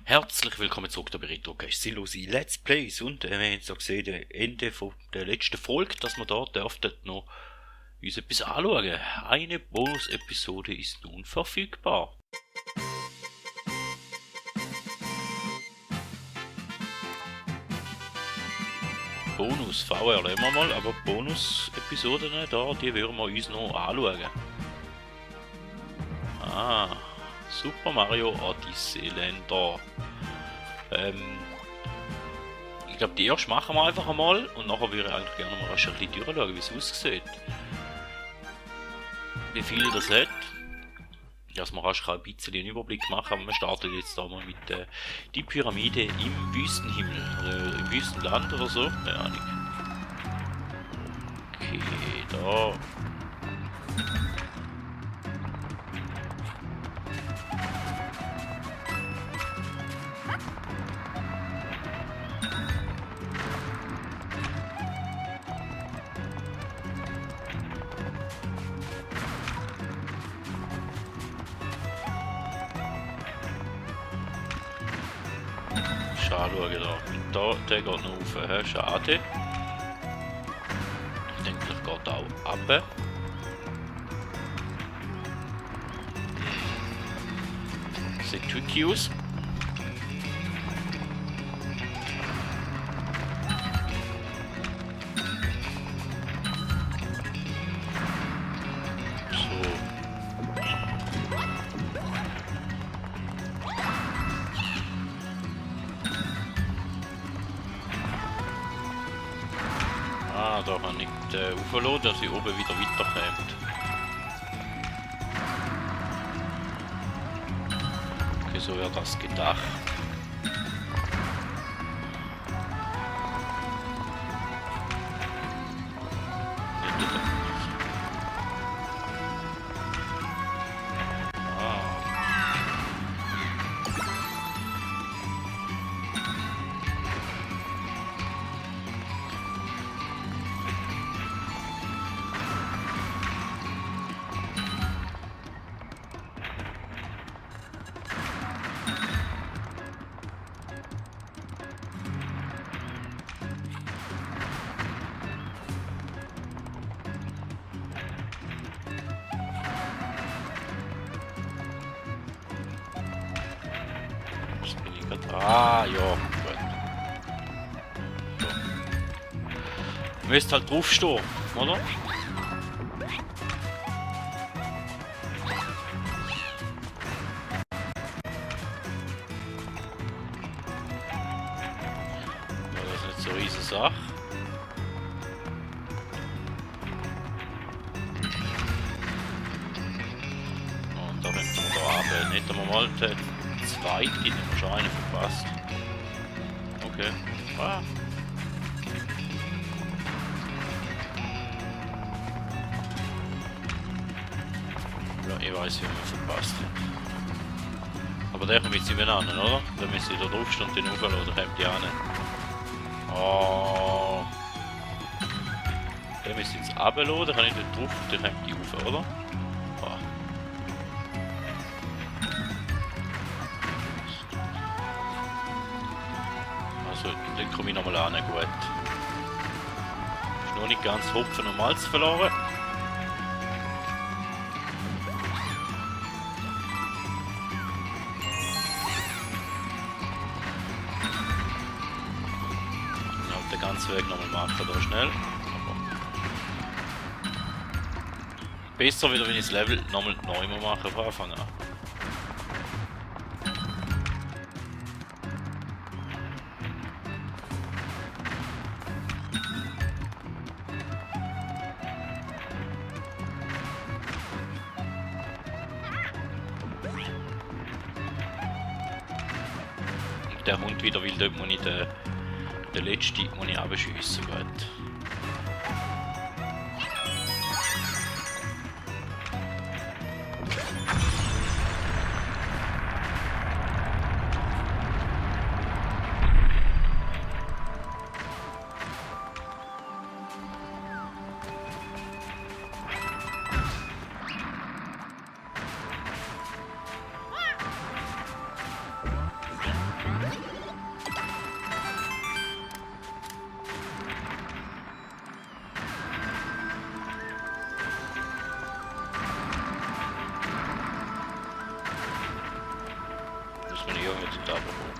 Herzlich willkommen zurück bei Retrocast Sinnlose Let's Plays und wir haben jetzt auch gesehen, Ende von der letzten Folge, dass wir da dürften noch uns etwas anschauen. Eine Bonus-Episode ist nun verfügbar. Bonus VR lernen wir mal, aber Bonus-Episoden da, die würden wir uns noch anschauen. Super Mario Odyssey Länder. Ich glaube, die erste machen wir einfach einmal und nachher würde ich eigentlich gerne mal ein bisschen durchschauen, wie es aussieht. Wie viel das hat. Dass man rasch ein bisschen einen Überblick machen, aber wir starten jetzt da mal mit die Pyramide im Wüstenhimmel, oder im Wüstenland oder so, keine Ahnung. Okay, da. Anschauen da. Der geht noch rauf, schade. Ich denke, das geht auch runter. Sieht tricky aus. Da kann ich aufladen, dass ich oben wieder weiterkommt. Okay, so wäre das gedacht. Ja, gut. So. Du müsst halt draufstehen, oder? Ja, das ist nicht so eine riesige Sache. Und da können wir da runter. Nicht einmal den zweiten, den haben wir schon einen verpasst. Okay. Ja, ich weiß, wie man verpasst hat. Aber der kommt jetzt nicht mehr an, oder? Da müsste ich da draufstehen und den hochladen, oder kommt die an? Oh. Der müsste jetzt runterladen, kann ich da drauf und dann kommt die rauf, oder? Oh. Also, dann komme ich nochmal an, gut. Ist noch nicht ganz Hopfen und Malz verloren. Den ganzen Weg nochmal machen, da schnell. Aber besser wieder, wenn ich das Level nochmal neu mache von Anfang an. Und der Hund wieder will, dort muss ich der letzte muss ich abschiessen, gut. muss man ja jetzt da machen.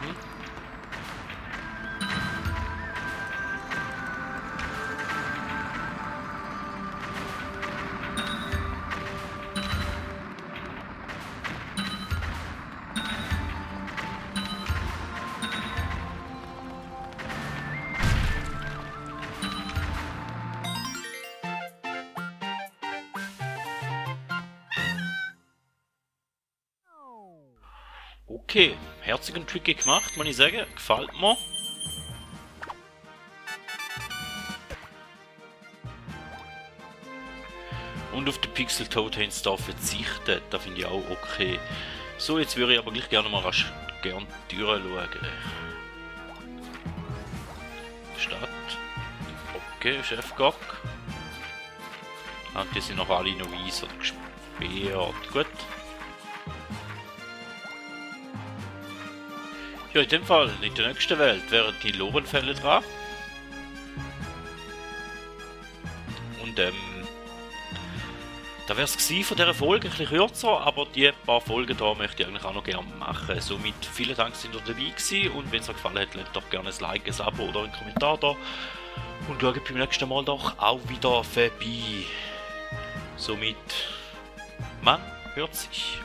Okay, herzigen Tricky gemacht, muss ich sagen. Gefällt mir. Und auf den Pixel Toad haben sie da verzichtet. Das finde ich auch okay. So, jetzt würde ich aber gleich gerne mal rasch die Türe schauen. Stadt. Okay, Chefgag. Ah, die sind noch alle noch weiss oder gesperrt. Gut. Ja, in dem Fall, in der nächsten Welt wären die Lorenfälle dran. Und da wäre es von dieser Folge, ein bisschen kürzer, aber die paar Folgen da möchte ich eigentlich auch noch gerne machen. Somit vielen Dank, dass ihr dabei gewesen und wenn es euch gefallen hat, lasst doch gerne ein Like, ein Abo oder einen Kommentar da. Und schaut beim nächsten Mal doch auch wieder vorbei. Somit, man hört sich.